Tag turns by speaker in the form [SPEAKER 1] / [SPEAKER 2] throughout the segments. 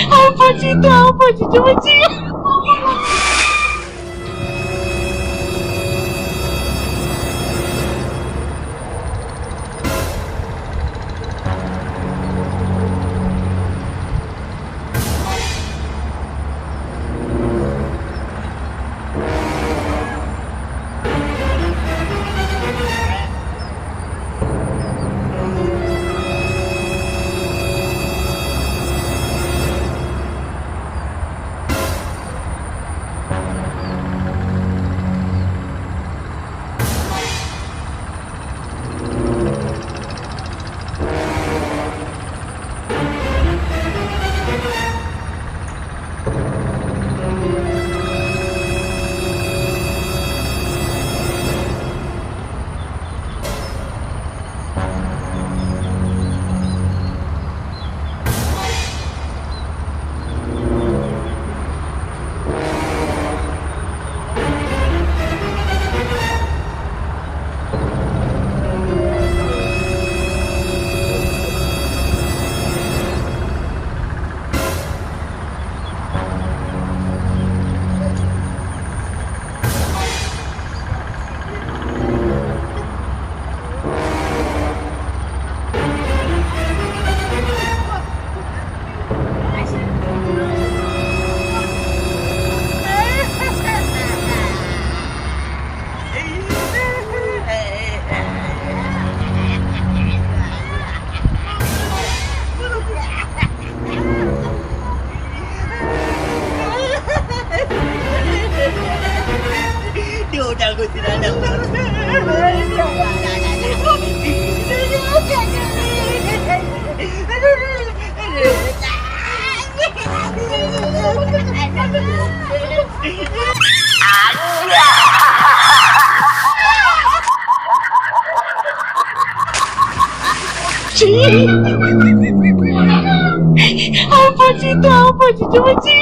[SPEAKER 1] Apa sih itu? Apa sih? Coba sih. Apa sih itu? Apa sih? Coba sih.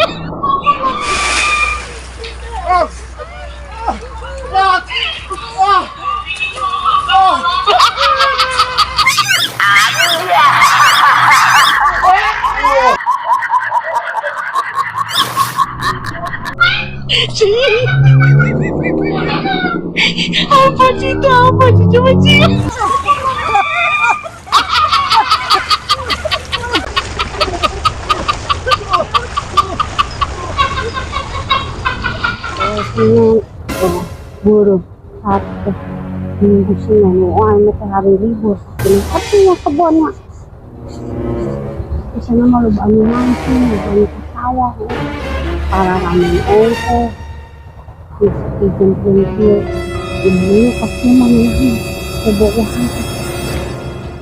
[SPEAKER 1] Apa sih itu? Apa sih? Coba sih.
[SPEAKER 2] Buru satu minggu Senin, wah ini teh hari libur. Tapi ya kebonnya di sana mah loba anu mancing, loba anu ke sawah, para ramen ongkoh, geus dijemplung kieu. Ini pasti mah nih bobogohan.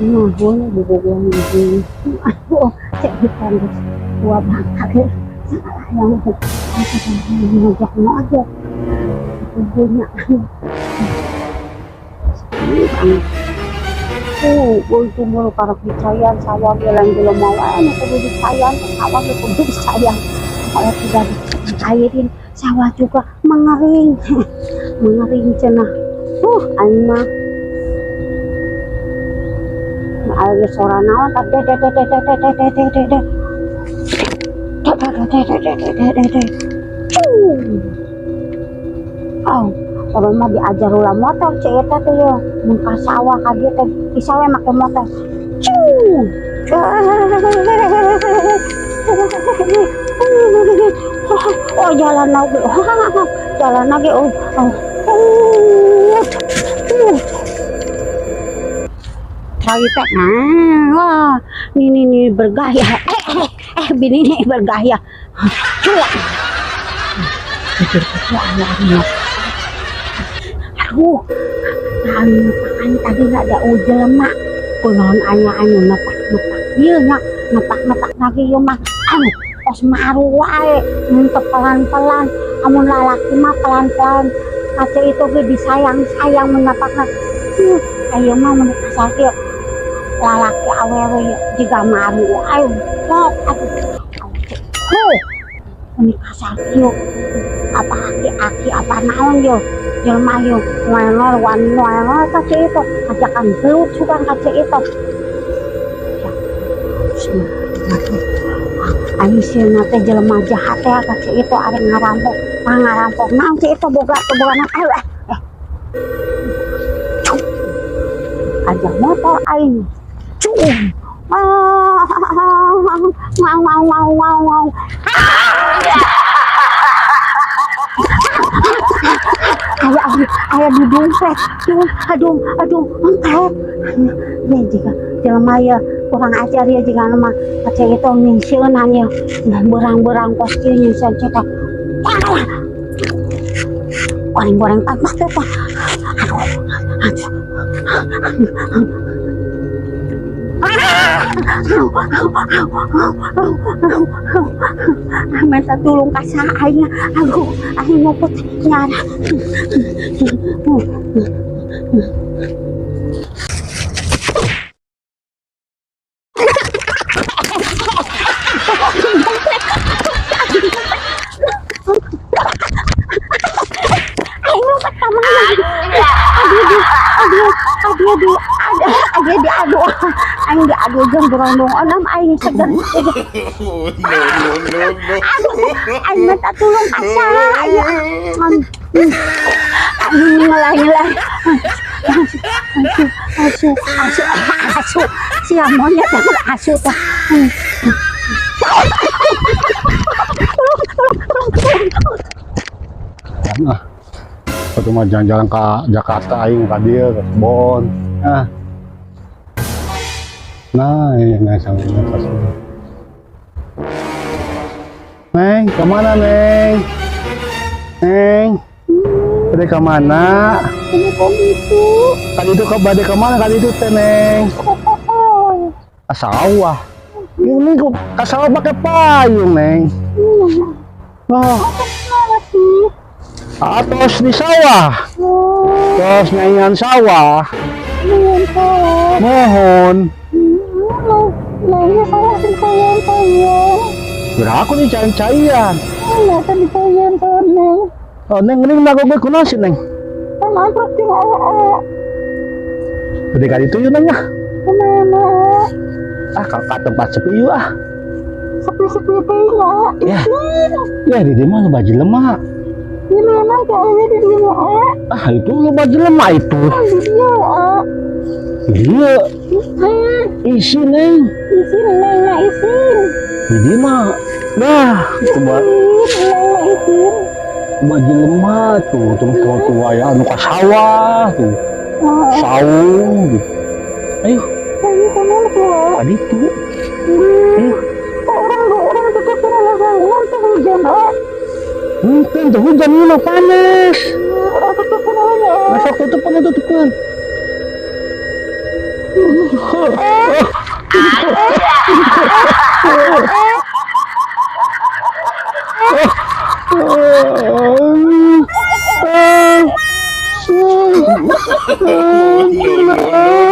[SPEAKER 2] Nah, boleh bobogohan di aduh, cek di pondok tua banget. Salah yang ngajak ngajak punya ini banget. Oh, itu mulu para percayaan sawah gelang jelema wae nu kudu dicayaan sawah ge kudu dicayaan. Kalau tidak dicairin sawah juga mengering. Mengering cenah. Aing mah. Aya sora naon tah de de de de de de de de de de. De de de de de de de de de. Oh, orang mah diajar ulah motor cek eta teh yo. Mun ka sawah ka dieu teh bisa we make motor. Cung. Oh, jalan lagi. Jalan lagi. Oh, oh. Teh. Nah, wah, ini nih bergaya. Bini nih bergaya. Cuak. Aduh, anu tadi nggak ada jelema. Kunaon aya anu nepak-nepak ieu nya, nepak-nepak lagi ieu mah. Anu, kos maru wae, mun teu pelan-pelan. Amun lalaki mah pelan-pelan. Kaca itu ge disayang-sayang mun nepakna. Aya mah mun kasar kieu. Lalaki awewe jiga maru wae. Pok aduh. Huh. Mun kasar kieu. Apa aki-aki apa naon yo jelema yo ngoelor wani ngoelor ka Ceu Itoh, ajakan gelut sugan ka Ceu Itoh. Ya, bismillahirrahmanirrahim. Aing sieun teh jelema jahat teh ka Ceu Itoh ari ngarampok, mah ngarampok naon Ceu Itoh boga teu boga naon. Ayo eh. Eh. Cung. Aja motor aing. Cung. Ah, mau mau mau mau mau. Aya aya di dompet. Aduh, aduh, aduh, engket. Ya jika jelema ya kurang ajar ya jika mah Ceu Itoh nyingsieunan ya. Berang-berang kos kieu nyingseun Ceu Itoh. Goreng-goreng tanpa teh. Aduh, aduh. Minta tulung ka sa aing. Aduh, aing nguput nyara. Aing ngumpet ka mana? Aduh, aduh, aduh, aduh, aduh, aduh, aduh, aduh, aing diadu jeung berondong onam aing seger.
[SPEAKER 3] Oh, no, no, no, no.
[SPEAKER 2] Aduh, aing minta tulung ka saha ya. Aduh, ngelah-ngelah. Asu, asu, asu, asu. Sia monyet asu teh. Tolong, tolong, tolong, tolong.
[SPEAKER 4] Ah, waktu mah jalan-jalan ke Jakarta aing ka dieu ke kebon. Ah. Nah, iya nah sama pas. Neng, kemana Neng? Neng, bade ke mana?
[SPEAKER 1] Ini kok gitu?
[SPEAKER 4] Kali itu ke bade ke mana kali itu teh Neng? Ke sawah. Ini kok ke sawah pakai payung Neng. Wah,
[SPEAKER 1] Kenapa sih?
[SPEAKER 4] atos di sawah.
[SPEAKER 1] Oh,
[SPEAKER 4] Terus nyanyian sawah.
[SPEAKER 1] ini sawah.
[SPEAKER 4] Mohon.
[SPEAKER 1] Nanya sawah sih sayang sayang.
[SPEAKER 4] Udah aku nih cain-caian.
[SPEAKER 1] Mana kan sayang sayang.
[SPEAKER 4] Oh, Neng, Neng, nak gue kunaon sih, Neng?
[SPEAKER 1] Kan nabrak sih oo.
[SPEAKER 4] Bade kali itu yuk, Neng, ah.
[SPEAKER 1] Kemana?
[SPEAKER 4] Ah, ke tempat sepi yuk, ah.
[SPEAKER 1] Sepi-sepi teh ya.
[SPEAKER 4] Ya. Ya, di dia mah loba jelema.
[SPEAKER 1] Di mana kayaknya di dia ah?
[SPEAKER 4] Ah, itu loba jelema itu.
[SPEAKER 1] Di dia ah.
[SPEAKER 4] Iya, isi, Neng.
[SPEAKER 1] Isin, Neng, nah isin.
[SPEAKER 4] Di dia mah. Nah, coba
[SPEAKER 1] Isin, Neng, nah isin.
[SPEAKER 4] loba jelema tuh, tuh tua ya anu ka sawah tuh.
[SPEAKER 1] Oh,
[SPEAKER 4] Saung gitu. Ayo,
[SPEAKER 1] ayo kemana tuh?
[SPEAKER 4] tadi tuh. Ayo.
[SPEAKER 1] Orang orang tutup lah saya tuh hujan ah.
[SPEAKER 4] Mungkin tuh hujan ini mah panas.
[SPEAKER 1] Orang tutup lah.
[SPEAKER 4] Besok tutupan tutupan.
[SPEAKER 3] No, no, no.